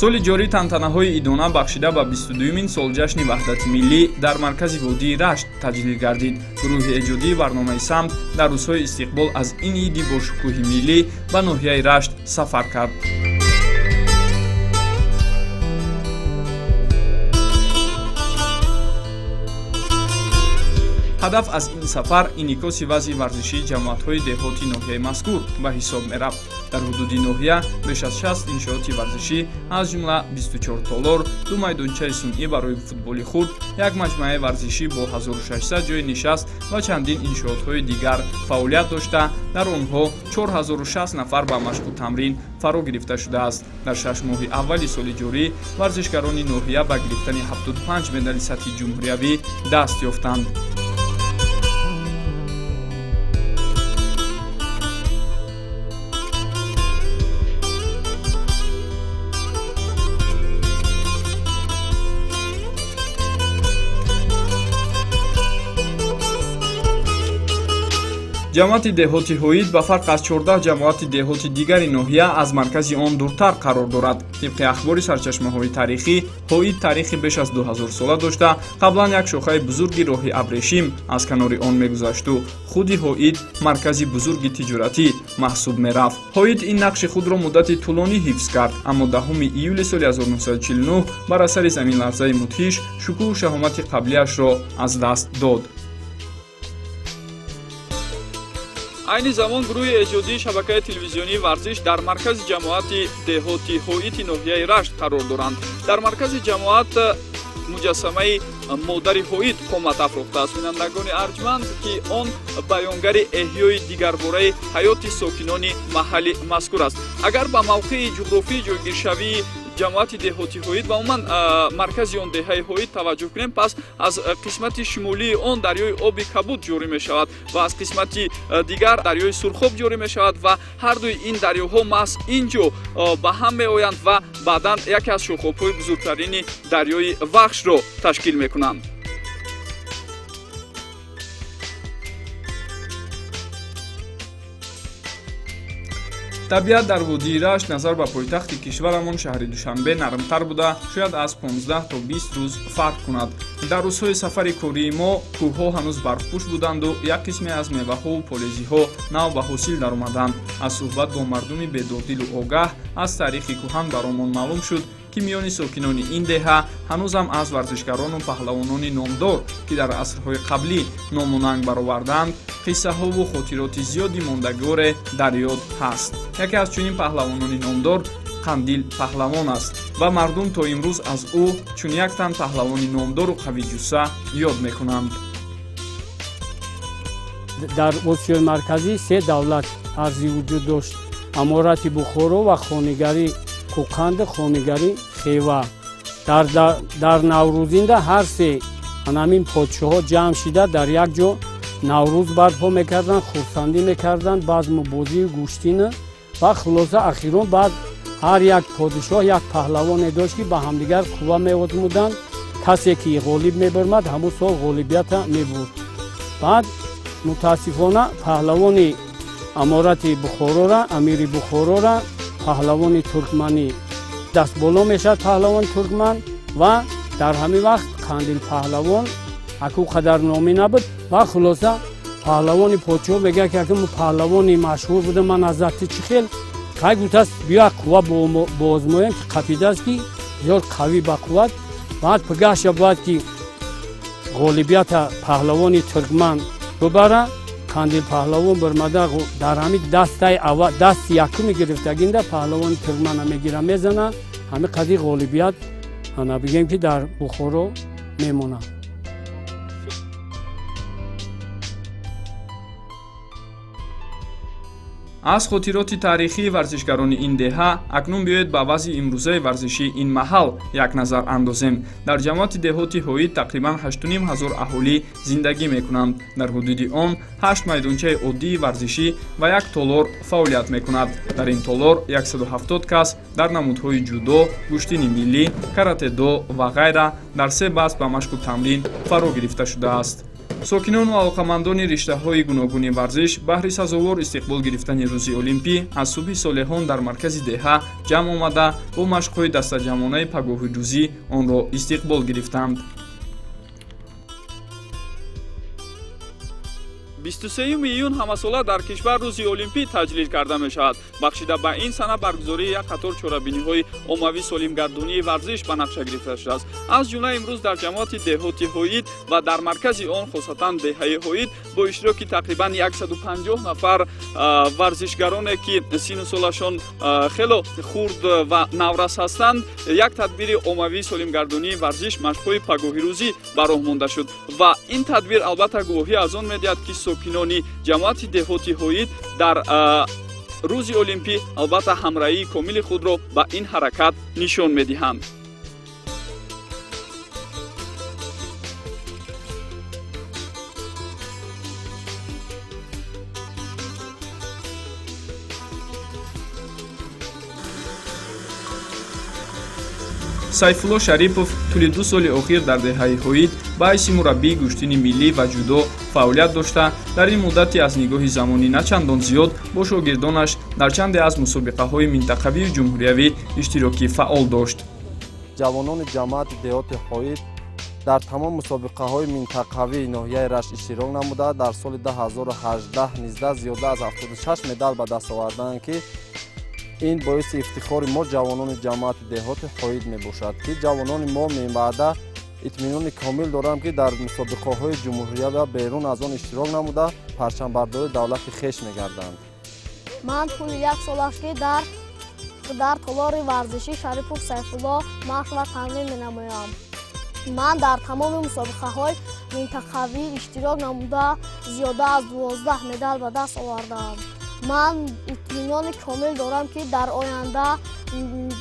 Соли ҷорӣ тантанаҳои идона бахшида ба 22-мин солҷашни ваҳдати миллӣ дар маркази водии Рашт таҷлил гардид. Гурӯҳи эҷодии барномаи «Самт» дар рӯзҳои истиқбол аз ин иди бошукӯҳи миллӣ ба ноҳияи Рашт сафар кард. Ҳадаф аз ин сафар инъикоси вазъи варзишии ҷамоатҳои деҳоти ноҳияи мазкур ба ҳисоб мерафт. Дар ҳудуди ноҳия беш аз 60 иншооти варзишӣ, аз ҷумла 24 толор, ду майдончаи сунъӣ барои футболи хурд, як маҷмӯаи варзишӣ бо 1600 ҷойи нишаст ва чандин иншоотҳои дигар фаъолият дошта, дар онҳо 4060 нафар ба машқу тамрин фаро гирифта шудааст. Дар 6 моҳи аввали соли ҷорӣ варзишгарони ноҳия ба гирифтани 75 медали сатҳи ҷумҳуриявӣ даст ёфтанд. Ҷамоати деҳоти Ҳоид ба фарқ аз 14 ҷамоати деҳоти дигари ноҳия аз маркази он дуртар қарор дорад. Тибқи ахбори сарчашмаҳои таърихӣ, Ҳоид таърихи беш аз 2000 сола дошта, қаблан як шохаи бузурги роҳи абрешим аз канори он мегузашту худи Ҳоид маркази бузурги тиҷоратӣ маҳсуб мерафт. Ҳоид ин нақши худро муддати тӯлонӣ ҳифз кард, аммо 10 июли соли 1949 бар асари заминларзаи мудҳиш шукӯҳу шаҳомати қаблиашро аз даст дод. Айни замон гурӯҳи эҷодии шабакаи телевизионии «Варзиш» дар маркази ҷамоати деҳоти Ҳоити ноҳияи Рашт қарор доранд. Дар маркази ҷамоат муҷассамаи модари Ҳоид қомат афрохтааст. Бинандагони арҷманд, ки он баёнгари эҳёи дигарбораи ҳаёти сокинони маҳалли мазкур аст. Агар ба мавқеи ҷуғрофии ҷойгиршавии ҷамоати деҳоти Ҳоид ва умуман маркази он деҳаи Ҳоид таваҷҷӯҳ кунем, пас аз қисмати шимолии он дарёи оби Кабуд ҷорӣ мешавад ва аз қисмати дигар дарёи Сурхоб ҷорӣ мешавад ва ҳардуи ин дарёҳо маҳз ин ҷо ба ҳам меоянд ва баъдан яке аз шохобҳои бузургтарини дарёи Вахшро ташкил мекунанд. Табиат дар водии Рашт назар ба пойтахти кишварамон шаҳри Душанбе нармтар буда, шояд аз 15 то 20 рӯз фарқ кунад. Дар рӯзҳои сафари кории мо кӯҳҳо ҳанӯз барфпӯш буданду як қисме аз меваҳову полезиҳо нав ба ҳосил даромаданд. Аз суҳбат бо мардуми бедордилу огаҳ аз таърихи кӯҳан баромон маълум шуд, ки миёни сокинони ин деҳа ҳанӯзам аз варзишгарону паҳлавонони номдор, ки дар асрҳои қаблӣ ному нанг бароварданд, қиссаҳову хотироти зиёди мондагоре дар ёд ҳаст. Яке аз чунин паҳлавонони номдор Қандил паҳлавон аст ва мардум то имрӯз аз ӯ чун як тан паҳлавони номдору қавиҷусса ёд мекунанд. Дар Осиёи Марказӣ се давлат арзи вуҷуд дошт: Аморати Бухоро ва хонигари Қӯқанду хонигари Хева. Дар Наврӯзинда ҳар се ҳамин подшоҳҳо ҷамъ шида дар як ҷо Наврӯз барпо мекарданд, хурсандӣ мекарданд, базму бозию гӯштина ва хулоса ахирон баъд ҳар як подишоҳ як паҳлавоне дошт, ки ба ҳамдигар қувва меозмуданд. Касе ки ғолиб мебармад, ҳамун сол ғолибията мебурд. Баъд мутаассифона паҳлавони Аморати Бухорора, амири Бухорора, паҳлавони туркманӣ дастболо мешавад, паҳлавони туркман, ва дар ҳамин вақт Қандил паҳлавон аку қадар номӣ набуд ва хулоса паҳлавони подшоҳ мегӯяд, ки акун паҳлавони машҳур буда, ман аз дасти чӣ хел кай гуфтааст, биё қувва боозмоем, ки қапидааст, ки бисёр қавӣ ба қувват. Баъд пигаҳша бояд ки ғолибията паҳлавони туркман бибара. Қандил паҳлавон бирмада дар ҳамин дастаи аввал, дасти якуми гирифтагинда паҳлавони туркмана мегира, мезана, ҳамин қадри ғолибият ана бигем ки дар Бухоро мемонад. Аз хотироти таърихии варзишгарони ин деҳа акнун биёед ба вазъи имрӯзаи варзишии ин маҳал як назар андозем. Дар ҷамоати деҳоти Ҳоид тақрибан 8,5 ҳазор аҳолӣ зиндагӣ мекунанд. Дар ҳудуди он 8 майдончаи оддии варзишӣ ва як толор фаъолият мекунад. Дар ин толор 170 кас дар намудҳои ҷудо, гӯштини миллӣ, карате-до ва ғайра дар се баст ба машқу тамрин фаро гирифта шудааст. Сокинону алоқамандони риштаҳои гуногуни варзиш баҳри сазовор истиқбол гирифтани рӯзи олимпӣ аз субҳи солеҳон дар маркази деҳа ҷамъ омада бо машқҳои дастаҷамъонаи пагоҳи рӯзӣ онро истиқбол гирифтанд. 23 июн ҳамасола дар кишвар рӯзи олимпӣ таҷлил карда мешавад. Бахшида ба ин сана баргузории як қатор чорабиниҳои оммавӣ солимгардонии варзиш ба нақша гирифта шудааст. Аз ҷумла имрӯз дар ҷамоати деҳоти Ҳоид ва дар маркази он хосатан деҳаи Ҳоид бо иштироки тақрибан 150 нафар варзишгароне ки сину солашон хело хурд ва наврас ҳастанд, як тадбири оммавии солимгардонии варзиш машқҳои пагоҳирӯзӣ ба роҳ монда шуд ва ин тадбир албатта гувоҳӣ аз он медиҳад, ки сокинони ҷамоати деҳоти Ҳоид дар рӯзи олимпӣ албатта ҳамраҳии комили худро ба ин ҳаракат нишон медиҳанд. Сайфулло Шарипов тӯли 2 соли охир дар деҳаи Ҳоид ба ҳайси мураббии гӯштини миллӣ ва ҷудо фаъолият дошта, дар ин муддати аз нигоҳи замонӣ на чандон зиёд бо шогирдонаш дар чанде аз мусобиқаҳои минтақавию ҷумҳуриявӣ иштироки фаъол дошт. Ҷавонони ҷамоати деҳоти Ҳоид дар тамом мусобиқаҳои минтақавии ноҳияи Рашт иштирок намуда, дар соли 2018 19 зиёда аз 76 медал ба даст оварданд, ки ин боиси ифтихори мо ҷавонони ҷамоати деҳоти Ҳоид мебошад, ки ҷавонони мо мебаъда итминони комил дорам, ки дар мусобиқаҳои ҷумҳурия ва берун аз он иштирок намуда парчамбардори давлати хеш мегарданд. Ман тӯли як сол аст, ки дар толори варзишӣ Шарипов Сайфулло машқ ва тамрин менамоям. Ман дар тамоми мусобиқаҳои минтақавӣ иштирок намуда зиёда аз 12 медал ба даст овардаам. Ман итминони комил дорам, ки дар оянда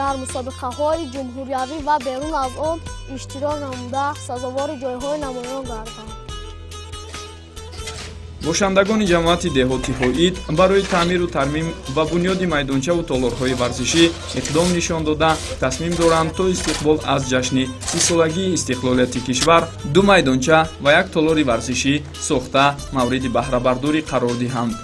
дар мусобиқаҳои ҷумҳуриявӣ ва берун аз он иштирок намуда сазовори ҷойҳои намоён гардам. Бошандагони ҷамоати деҳоти Ҳоид барои таъмиру тармим ва бунёди майдончаву толорҳои варзишӣ иқдом нишон дода, тасмим доранд то истиқбол аз ҷашни 30-солагии истиқлолияти кишвар 2 майдонча ва як толори варзишӣ сохта мавриди баҳрабардорӣ қарор диҳанд.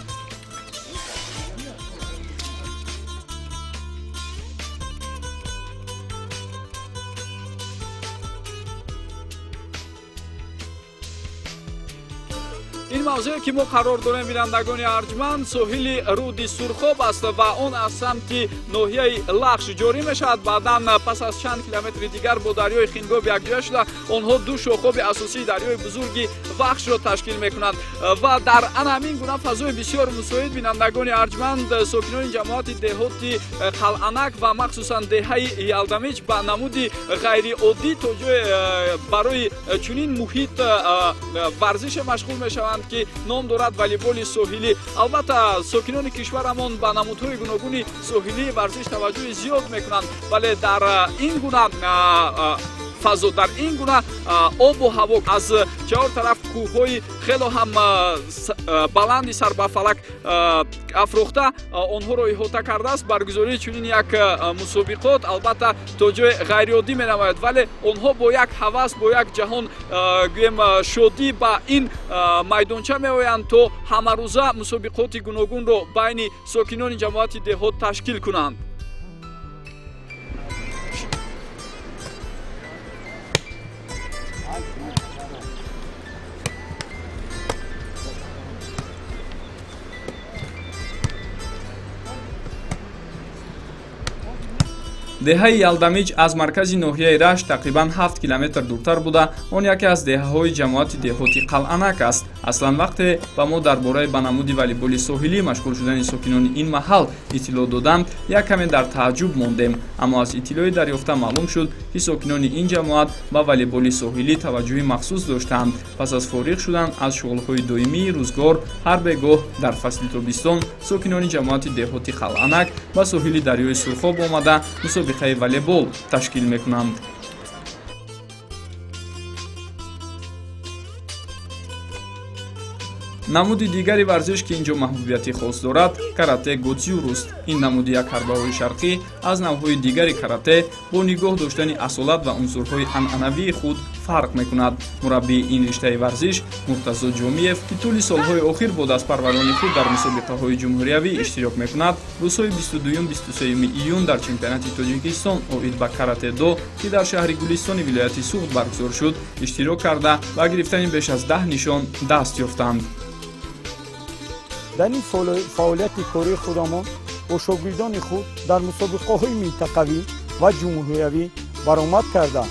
Ин мавзее ки мо қарор дорем, бинандагони арҷманд, соҳили руди Сурхоб аст ва он аз самти ноҳияи Лахш ҷорӣ мешавад. Баъдан пас аз чанд километри дигар бо дарёи Хингоб якҷоя шуда, онҳо ду шохоби асосии дарёи бузурги Вахшро ташкил мекунанд ва дар ана ҳамин гуна фазои бисёр мусоид, бинандагони арҷманд, сокинони ҷамоати деҳоти Қалъанак ва махсусан деҳаи Ялдамич ба намуди ғайриоддӣ то ҷое барои чунин муҳит варзише машғул мешаванд, ки ном дорад волейболи соҳилӣ. Албатта сокинони кишварамон ба намудҳои гуногуни соҳилии варзиш таваҷҷӯҳи зиёд мекунанд, вале дар ин гуна фазо, дар ин гуна обу ҳаво аз чаҳор тараф кӯҳҳои хело ҳам баланди сар ба фалак афрохта онҳоро иҳота кардааст. Баргузории чунин як мусобиқот албатта то ҷои ғайриоддӣ менамояд, вале онҳо бо як ҳавас, бо як ҷаҳон гӯем шодӣ ба ин майдонча меоянд, то ҳамарӯза мусобиқоти гуногунро байни сокинони ҷамоати деҳот ташкил кунанд. Деҳаи Ялдамиҷ аз маркази ноҳияи Рашт тақрибан 7 километр дуртар буда, он яке аз деҳаҳои ҷамоати деҳоти Қалъанак аст. Аслан вақте ба мо дар бораи ба намуди волейболи соҳилӣ машғул шудани сокинони ин маҳал иттилоъ доданд, як каме дар тааҷҷуб мондем. Аммо аз иттилои дарёфта маълум шуд, ки сокинони ин ҷамоат ба волейболи соҳилӣ таваҷҷӯҳи махсус доштаанд. Пас аз фориғ шудан аз шуғлҳои доимии рӯзгор, ҳар бегоҳ дар фасли тобистон сокинони ҷамоати деҳоти Қалъанак ба соҳили дарёи Сурхоб омада мусобиқаи волейбол ташкил мекунанд. Намуди дигари варзиш, ки инҷо маҳбубияти хос дорад, карате годзюруст. Ин намуди як ҳарбаҳои шарқӣ аз навъҳои дигари карате бо нигоҳ доштани асолат ва унсурҳои анъанавии худ фарқ мекунад. Мураббии ин риштаи варзиш Муртазо Ҷомиев, ки тӯли солҳои охир бо дастпарварони худ дар мусобиқаҳои ҷумҳуриявӣ иштирок мекунад, рӯзҳои 22-23 июн дар чемпионати Тоҷикистон оид ба карате-до, ки дар шаҳри Гулистони вилояти Суғд баргузор шуд, иштирок карда ва гирифтани беш аз 10 нишон даст ёфтанд. Дар ин фаъолияти кории худамон бо шогирдони худ дар мусобиқаҳои минтақавӣ ва ҷумҳуриявӣ баромад карда,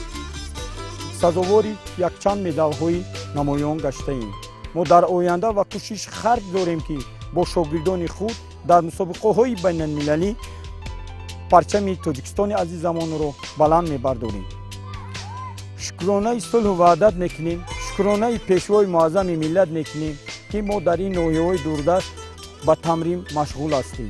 сазовори якчанд медалҳои намоён гаштаем. Мо дар оянда ва кӯшиш харҷ дорем, ки бо шогирдони худ дар мусобиқаҳои байналмилалӣ парчами Тоҷикистони азизамонро баланд мебардорем. Шукронаи сулҳу ваҳдат мекунем, шукронаи пешвои муаззами миллат мекунем, ки мо дар ин ноҳияҳои дурдаст ба тамрин машғул ҳастем.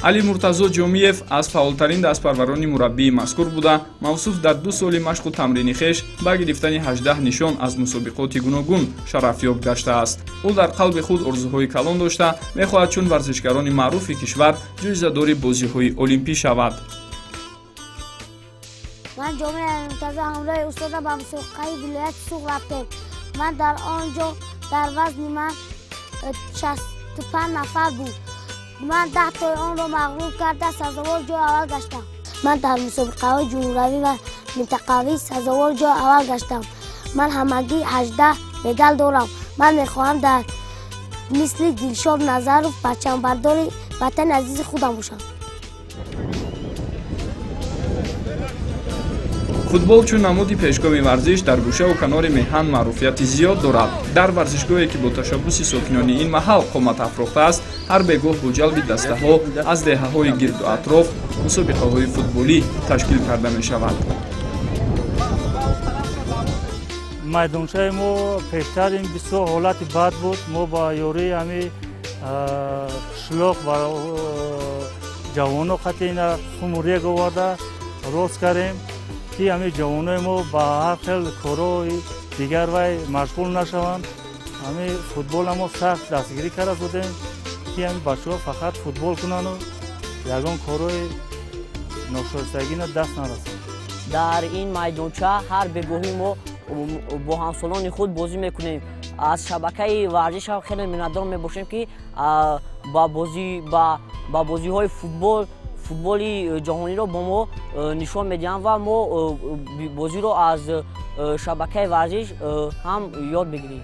Али Муртазо Ҷомиев аз фаъолтарин дастпарварони мураббии мазкур буда, мавсуф дар 2 соли машқу тамрини хеш ба гирифтани 18 нишон аз мусобиқоти гуногун шарафёб гаштааст. Ӯ дар қалби худ орзуҳои калон дошта, мехоҳад чун варзишгарони маъруфи кишвар ҷоизадори бозиҳои олимпӣ шавад. Ман Ҷомиев Муртазо ҳамроҳи устодам ба мусобиқаи вилояти Суғд рафтем. Ман дар он ҷо дар вазни ман 65 нафар буд. Ман 10 тои онро мағлуб карда сазовор ҷои аввал гаштам. Ман дар мусобиқаҳои ҷумҳуриявӣ ва минтақавӣ сазовор ҷои аввал гаштам. Ман ҳамагӣ 18 медал дорам. Ман мехоҳам дар мисли Дилшод Назаров парчамбардори ватани азизи худам бошам. Футбол чун намуди пешгоми варзиш дар гӯшаву канори меҳан маъруфияти зиёд дорад. Дар варзишгоҳе, ки бо ташаббуси сокинони ин маҳал қомат афрохтааст, ҳар бегоҳ бо ҷалби дастаҳо аз деҳаҳои гирду атроф мусобиқаҳои футболӣ ташкил карда мешавад. Майдончаи мо пештар ин бисёр ҳолати бад буд. Мо ба ёрии ҳами қишлоқ ва ҷавоно қати ина хуму рег оварда рост кардем, ки ҳами ҷавонои мо ба ҳар хел корҳои дигар вай машғул нашаванд. Ҳами футбола мо сахт дастгирӣ карда будем, ки ҳами бачаҳо фақат футбол кунану ягон корҳои ношоистагино даст нарасанд. Дар ин майдонча ҳар бегоҳӣ мо бо ҳамсолони худ бозӣ мекунем. Аз шабакаи варзиш ҳам хеле миннатдор мебошем, ки ба бозиҳои футболи ҷаҳониро бо мо нишон медиҳанд ва мо бозиро аз шабакаи варзиш ҳам ёд мегирем.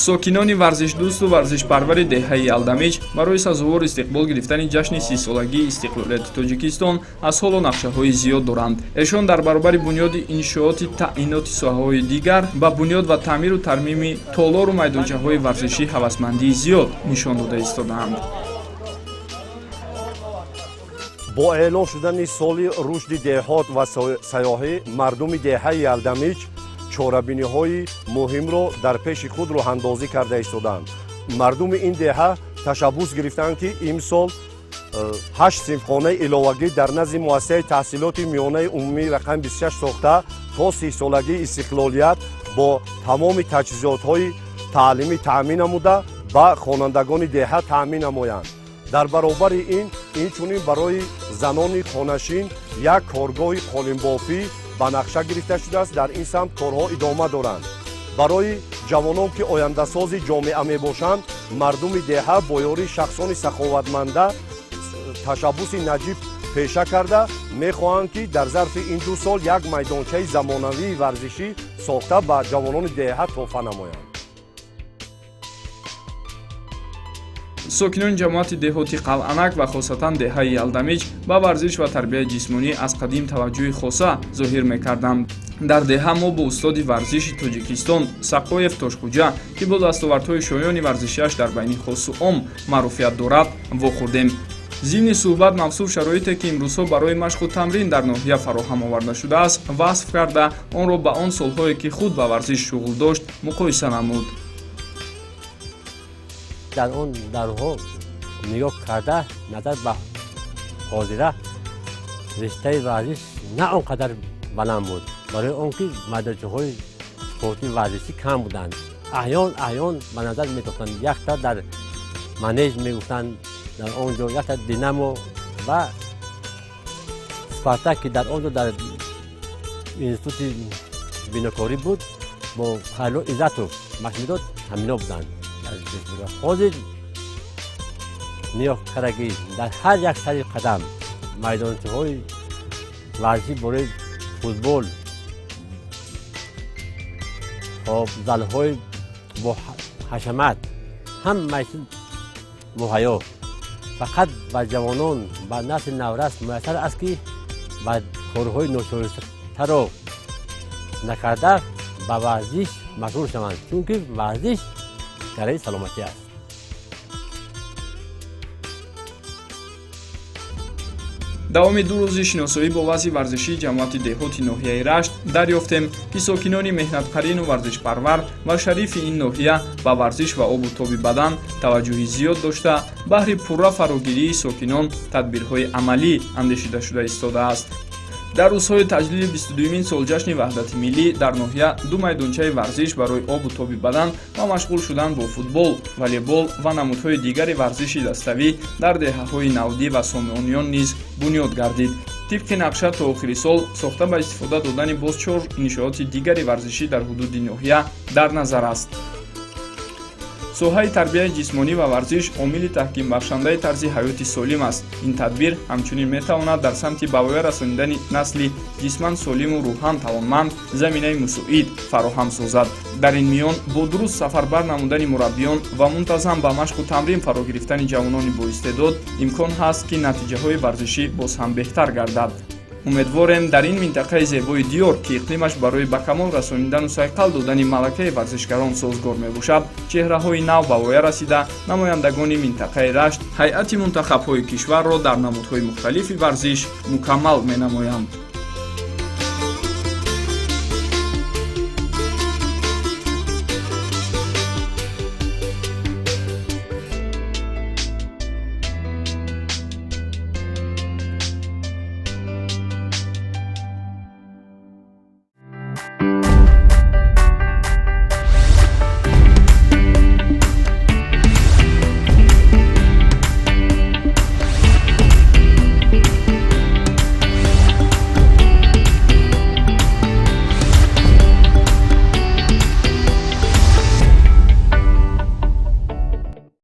Сокинони варзишдӯсту варзишпарвари деҳаи Ялдамиҷ барои сазовор истиқбол гирифтани ҷашни 30-солагии истиқлолияти Тоҷикистон аз ҳоло нақшаҳои зиёд доранд. Эшон дар баробари бунёди иншооти таъиноти соҳаҳои дигар ба бунёд ва таъмиру тармими толору майдончаҳои варзишӣ ҳавасмандии зиёд нишон дода истодаанд. Бо эълон шудани соли рушди деҳот ва сайёҳӣ мардуми деҳаи Ялдамиҷ чорабиниҳои муҳимро дар пеши худ роҳандозӣ карда истодаанд. Мардуми ин деҳа ташаббус гирифтанд, ки имсол 8 синфхонаи иловагӣ дар назди муассисаи таҳсилоти миёнаи умумии рақами 26 сохта то 30-солагии истиқлолият бо тамоми таҷҳизотҳои таълимӣ таъмин намуда ба хонандагони деҳа таъмин намоянд. Дар баробари ин инчунин барои занони хонашин як коргоҳи қолинбофӣ ба нақша гирифта шудааст. Дар ин самт корҳо идома доранд. Барои ҷавонон, ки ояндасози ҷомеа мебошанд, мардуми деҳа бо ёрии шахсони саховатманда ташаббуси наҷиб пеша карда мехоҳанд, ки дар зарфи ин 2 сол як майдончаи замонавии варзишӣ сохта ба ҷавонони деҳа тӯҳфа намоянд. Сокинони ҷамоати деҳоти Қалъанак ва хосатан деҳаи Ялдамич ба варзиш ва тарбияи ҷисмонӣ аз қадим таваҷҷӯҳи хоса зоҳир мекарданд. Дар деҳа мо бо устоди варзиши Тоҷикистон Сақоев Тошхуҷа, ки бо дастовардҳои шоёни варзишиаш дар байни хосу ом маъруфият дорад, вохӯрдем. Зимни суҳбат мавсуф шароите, ки имрӯзҳо барои машқу тамрин дар ноҳия фароҳам оварда шудааст, васф карда онро ба он солҳое, ки худ ба варзиш шуғл дошт, муқоиса намуд. Дар он дарҳо нигоҳ карда назар ба ҳозира риштаи варзиш на он қадар баланд буд, барои он ки майдончаҳои спортии варзишӣ кам буданд. Аҳён ба назар метохтанд, якта дар манеж мегуфтанд, дар он ҷо якта Динамо ва Спартак, ки дар он ҷо дар институти бинокорӣ буд, бо Хайло Иззатов машқ медод, ҳамино буданд. Ҳозир нигоҳ кардагӣ дар ҳар як сари қадам майдончаҳои варзишӣ барои футбол, хоб залҳои бо ҳашамат, ҳамаи чиз муҳайё. Фақат ба ҷавонон, ба насли наврас муяссар аст, ки ба корҳои ношоистаро накарда ба варзиш машғул шаванд, чунки варзиш гараи саломатӣ аст. Давоми 2 рӯзи шиносоӣ бо вазъи варзишии ҷамоати деҳоти ноҳияи Рашт дарёфтем, ки сокинони меҳнатқарину варзишпарвар ва шарифи ин ноҳия ба варзиш ва обу тоби бадан таваҷҷӯҳи зиёд дошта, баҳри пурра фарогирии сокинон тадбирҳои амалӣ андешида шуда истодааст. Дар рӯзҳои таҷлили 22-мин солҷашни ваҳдати миллӣ дар ноҳия 2 майдончаи варзиш барои обу тоби бадан ва машғул шудан бо футбол, волейбол ва намудҳои дигари варзиши даставӣ дар деҳаҳои Навдӣ ва Сомониён низ бунёд гардид. Тибқи нақша то охири сол сохта ба истифода додани боз 4 иншооти дигари варзишӣ дар ҳудуди ноҳия дар назар аст. Соҳаи тарбияи ҷисмонӣ ва варзиш омили таҳкимбахшандаи тарзи ҳаёти солим аст. Ин тадбир ҳамчунин метавонад дар самти ба воя расонидани насли ҷисман солиму рӯҳан тавонманд заминаи мусоид фароҳам созад. Дар ин миён бо дуруст сафарбар намудани мураббиён ва мунтазам ба машқу тамрин фаро гирифтани ҷавонони боистеъдод имкон ҳаст, ки натиҷаҳои варзишӣ боз ҳам беҳтар гардад. Умедворем, дар ин минтақаи зебои диёр, ки иқлимаш барои ба камол расонидану сайқал додани малакаи варзишгарон созгор мебошад, чеҳраҳои нав ба воя расида намояндагони минтақаи Рашт ҳайати мунтахабҳои кишварро дар намудҳои мухталифи варзиш мукаммал менамоянд.